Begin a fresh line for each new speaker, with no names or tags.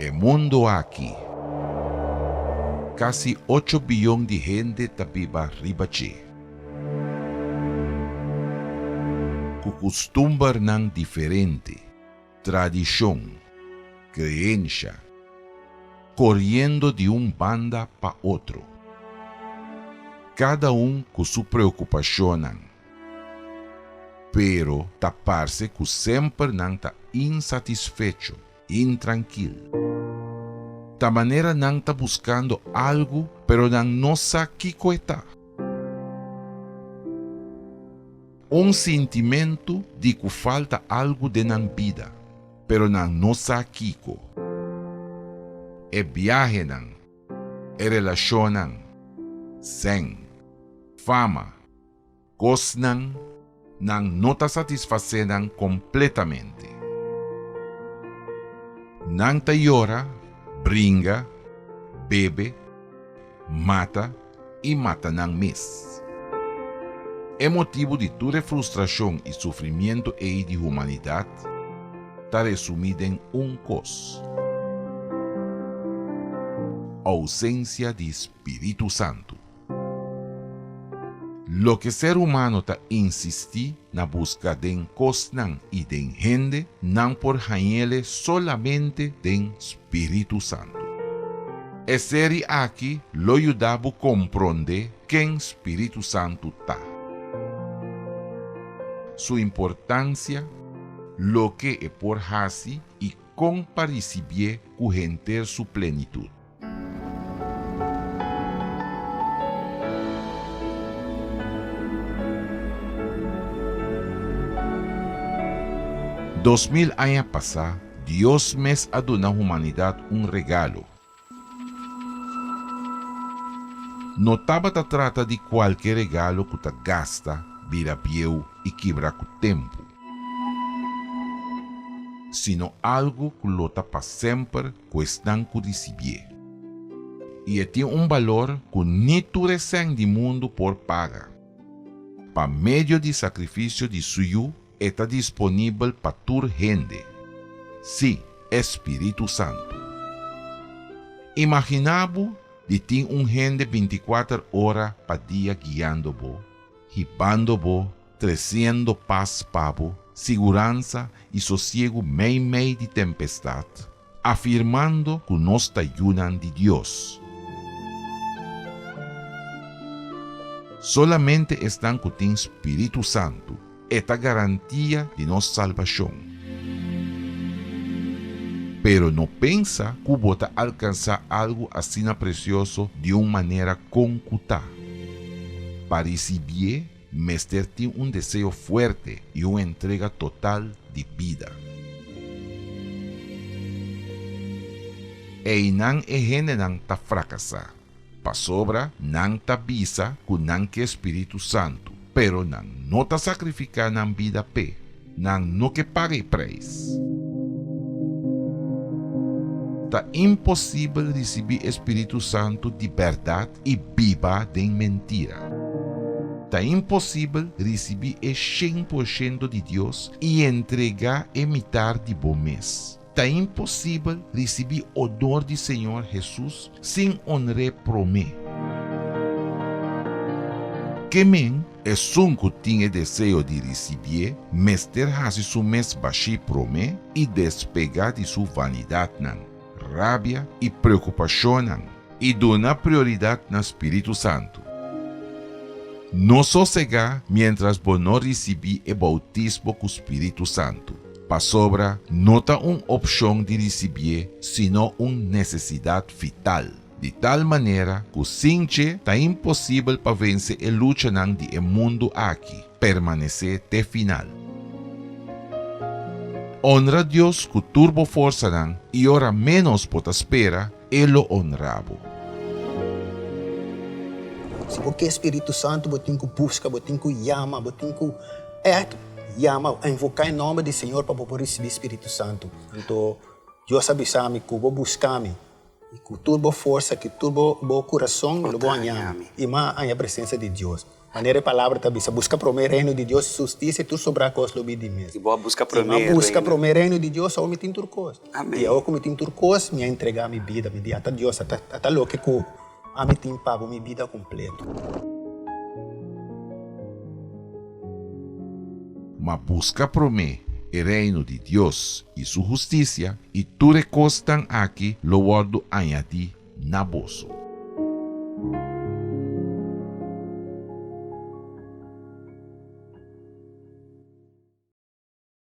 E mundu aki, kasi ocho biyon di hende ta biba riba dje. Ku kustumbernan diferente, tradishon, kreensha, koriendo di un banda pa otro. Kada un ku su preokupashonnan. Pero ta parse ku semper nan ta insatisfecho. Intrankil. Ta manera nan ta buskando algu pero nan no sa kiko e ta. Un sintimentu di ku falta algu den nan bida pero nan no sa kiko. E biahenan, e relashonnan, sèn, fama, Kosnan nan no ta satisfasé nan kompletamente. Nan ta yora, bringa, bebe, mata i mata nan mes. E motibu di tur e frustrashon i sufrimientu ei di humanidat ta resumí den un kos, ousensia di Spiritu Santu. Loke ser humano ta insistí na buska den kosnan i den hende, nan por hañ'ele solamente den Spiritu Santu. E seri aki lo yuda bo komprondé ken Spiritu Santu ta, su importansia, loke e por hasi i kon pa risibié ku henter su plenitut. 2000 aña pasá, Dios mes a duna humanidat un regalo. No tabata trata di kualke regalo ku ta gasta, bira bieu i kibra ku tempu, sino algu ku lo ta pa semper ku esnan ku risibié. I e tin un balor ku ni tur e sèn di mundu por paga. Pa medio di sakrifisio di su Yu e ta disponibel pa tur hende, sí, e spiritu santu. Imaginá bo di tin un hende bintikuater ora pa dia guiando bo, hibando bo, tresiendo pas pa bo, siguransa i sosiegu meimei di tempestat, afirmando ku nos ta yunan di Dios. Solamente esnan ku tin Spiritu Santu, e ta garantia di nos salbashon. Pero no pensa ku bo ta alkansá algu asina presioso di un manera kon ku ta. Pa risibié mester tin un deseo fuerte i un entrega total di bida. Einan e hendenan ta frakasá, pasobra nan ta bisa ku nan ke spiritu santu, pero nan no ta sakrifiká nan bida p'e, nan no ke paga e preis. Ta imposibel risibí e spiritu santu di bèrdat i biba den mentira. Ta imposibel risibí e 100% di Dios i entregá e mitar di bo mes. Ta imposibel risibí odor di Señor Hesus sin honr'é promé. Ke men, esun ku tin e deseo di risibié mester hasi su mes bashí promé i despegá di su vanidatnan, rabia i preokupashonnan, i duna prioridat na Spiritu Santu. No sosegá miéntras bo no risibí e boutismo ku Spiritu Santu, pasobra no ta un opshon di risibié sino un nesesidat vital, di tal manera ku sin dje ta imposibel pa vense e luchanan di e mundu aki, permanesé te final. Honra Dios ku tur bo forsanan i ora ménos bo ta spera, E lo honra bo.
Si bo ke Spiritu Santu, bo tin ku buska, bo tin ku yama, bo tin ku ègt yama, invoká e nòmber di Señor pa bo por risibí Spiritu Santu. Anto Dios a bisa mi ku bo buska mi. I ku tur bo forsa, ku tur bo bo kurason lo bo haña mi. I m'a haña presensia di Dios. Manera e palabra ta bisa, Buska promé e reino di Dios i su hustisia, i tur sobrá kos lo bin di mes.
I bo a buska
I
promé
m'a
e reino.
buska promé e reino di Dios, awor mi tin tur kos.
Amén.
I awor ku mi tin tur kos, mi a entregá mi bida. Mi di, Ata Dios, ata ata loke ku ami tin pa bo, mi bida kompleto.
Ma buska promé e reino di Dios i su hustisia, i tur e kosnan aki lo wòrdu añadí na boso.